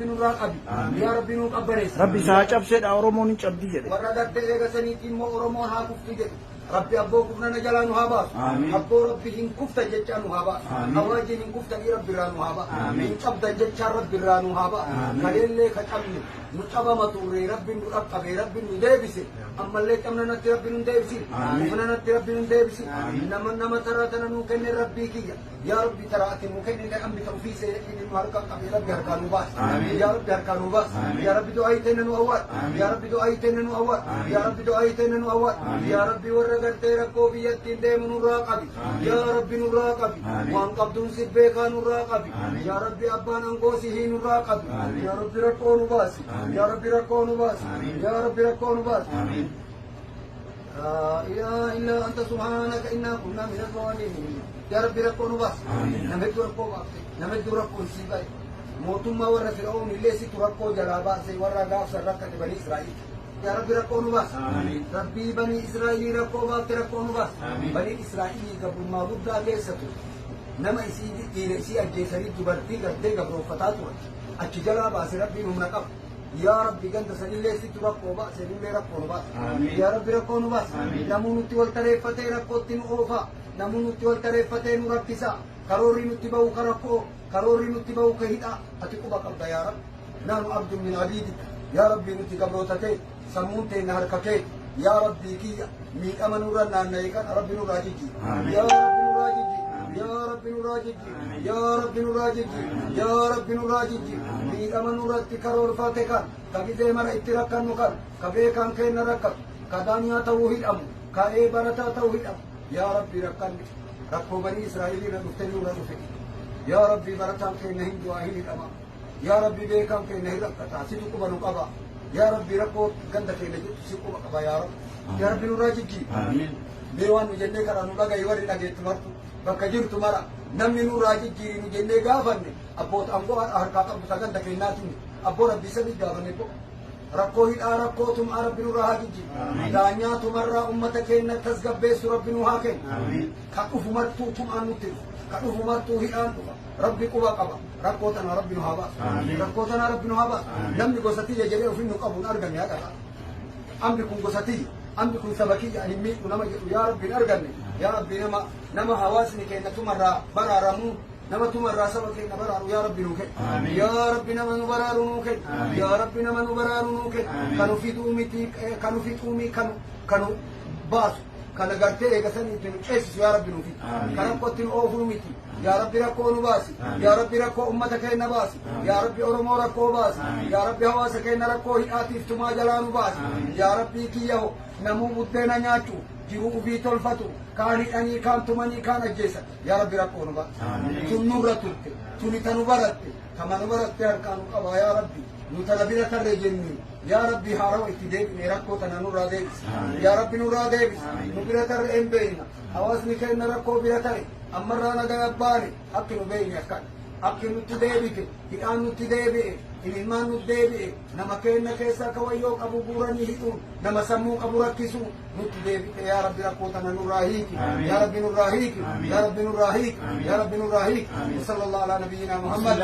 Nurraa qabi. Yaa Rabbi, nuu qabbaneessa. Rabbi isaa cabseedha, Oromoon hin cabdi jedhe. Warra gartee eega saniitti immoo Oromoon haa kuftu jedhu. Rabbi abboo kufnana jalaa nu haa baasu. Abboo Rabbi hin kuftan jechaa nu haa baasu. Hawaajiin hin kuftanii Rabbi irraa nu haa baasu. Hin cabdan jechaa Rabbi irraa nu haa baasu. Kaleellee ka cabne nu cabama turre, Rabbi nu dhaqqabe, Rabbi nu deebise. Ammallee cabnanatti Rabbi nu deebisin. Kufnanatti Rabbi nu deebisin. Nama nama taraa tana nu kenne, Rabbii kiyya. Yaa Rabbi, taraa ati nu kennite hambita ofii seera nu harka qabe, Rabbi harkaa nu baasi. Yaa Rabbi, harkaa nu baasi. Yaa Rabbi, du'aa teenna nu awwaal. Yaa Rabbi, du'aa teenna nu awwaal. Yaa Rabbi, du'aa teenna nu awwaal. Yaa Rabbi, warra gartee rakkoo biyyattiin deemu nurraa qabi. Yaa Rabbi, nurraa qabi. Waan qabduun si beekaa, nurraa qabi. Yaa Rabbi, abbaan aangoo sihii, nurraa qabi. Yaa Rabbi, rakkoo nu baasi. Yaa Rabbi, rakkoo nu baasi. Yaa Rabbi, rakkoo nu baasi. لا إله إلا أنت سبحانك إنا كنا من الظالمين. يا ربي، rakkoo nu baasi. Nama hedduu rakkoo baafte, nama hedduu rakkoon sii ba'e. Mootummaa warra Fir'aun illee situ rakkoo jalaa baase, warra gaafsan rakkate banii Israa'il. Yaa Rabbi, rakkoo nu baasi. Rabbii banii Israa'ilii rakkoo baafte, rakkoo nu baasi. Banii Israa'ilii gabrummaa guddaa keessa ture. Nama isii dhiira isii ajjeesanii dubartii gartee gabrooffataa turan. Achi jalaa baase Rabbiin humna qaba. Yaa Rabbi, ganda sanillee situ rakkoo baase, nullee rakkoo nu baase. Yaa Rabbi, rakkoo nu baase. Namuu nutti wal tareeffatee rakkootti nu oofa. Namuu nutti wal tareeffatee nu rakkisa. Karoorri nutti ba'u ka rakkoo, karoorri nutti ba'u ka hidhaa. Ati quba qabda, yaa Rabbi. نحن عبد من عبيدك. Yaa Rabbi, nuti gabroota kee, sammuun teenya harka kee. Yaa Rabbii kiyya, miidhama nurra naanna'e kana Rabbi nurraa jijjiiri. Yaa Rabbi, nurraa jijjiiri. Yaa Rabbi, nurraa jijjiiri. Yaa Rabbi, nurraa jijjiiri. Yaa Rabbi, nurraa jijjiiri. Miidhama nurratti karoorfate kan ka gizee mara itti rakkannu kan ka beekaan keenya rakkatu, ka daanyaa ta'uu hidhamu, ka ee barataa ta'uu hidhamu. Yaa Rabbi, rakkanne rakkoo banii Israa'elii irra dhufte nurra dhufe. Yaa Rabbi, barataan keenya hin du'aa, hin hidhama. Yaa Rabbi, beekaan keenya hin rakkata, situ quba nu qaba. Yaa Rabbi, rakkoo ganda keenya jirtu si quba qaba, yaa Rabbi. Yaa Rabbi, nurraa jijjiiri. Mee waan nu jennee karaa nu dhagahi, warri dhageettu martu bakka jirtu mara, namni nurraa jijjiiri nu jennee gaafanne abboota aangoo harkaa qabdu ta ganda keenyaatiin abboo Rabbii sanii gaafanne ko. Rakkoo hidhaa, rakkoo tumaa Rabbi nurraa haa jijjiiru. Daanyaa tumarraa ummata keenya tasgabbeessu Rabbi nu haa kennu. Ka dhufu martuu tumaan nutti dhufa. Ka dhufu martuu hidhaan dhufa. Rabbi quba qaba. Rakkoo tana Rabbi nu haa baasu. Rakkoo tana Rabbi nu haa baasu. Namni gosa tiyya jedhee ofin nu qabu hin arganne haadha. Ambi kun gosa tiyya. Ambi kun saba kiyya, ani miidhu nama jedhu, yaa Rabbi, hin arganne. Yaa Rabbi, nama hawaasni keenya tumarraa baraaramuu, nama tumarraa saba keenya baraaru, yaa Rabbi, nuu kenni. Yaa Rabbi, nama nu baraaru nuu kenni. Yaa Rabbi, nama nu baraaru nuu kenni. Kan fixuu miti, kan fixuu kan baasu, kana gartee eegasanii itti nu ceesisu, yaa Rabbi, nuu fidi. Kan rakkootti nu oofuu miti. Yaa Rabbi, rakkoo nu baasi. Yaa Rabbi, rakkoo ummata keenya baasi. Yaa Rabbi, Oromoo rakkoo baasi. Yaa Rabbi, hawaasa keenya rakkoo hidhaatiif tumaa jalaa nu baasi. Yaa Rabbii kiyyaho, namuu buddeena nyaachuu jiruu ufii tolfatu, kaan hidhanii, kaan tumanii, kaan ajjeesan. Yaa Rabbi, rakkoo nu baasi. Tun nurra turte, tuni tanu baratte, tama nu baratte harkaa nu qaba, yaa Rabbi. Nu tana bira tarree jennee, yaa Rabbi, haarawa itti deebine, rakkoo tana nurraa deebisi. Yaa Rabbi, nurraa deebisi. Nu bira tarree hin beekna. Hawaasni keenya rakkoo bira tare ammarraa nagaa baane akki nu beekne akkan. Akki nutti deebite, hidhaan nutti deebi'e, ilmaan nutti deebi'e, nama keenya keessaa ka wayyoo qabu guuranii hidhuun, nama sammuu qabu rakkisuu nutti deebite. Yaa Rabbi, rakkoo tana nurraa hiiki. Yaa Rabbi, nurraa hiiki. Yaa Rabbi, nurraa hiiki. Yaa Rabbi, nurraa hiiki. صلى الله على نبينا محمد.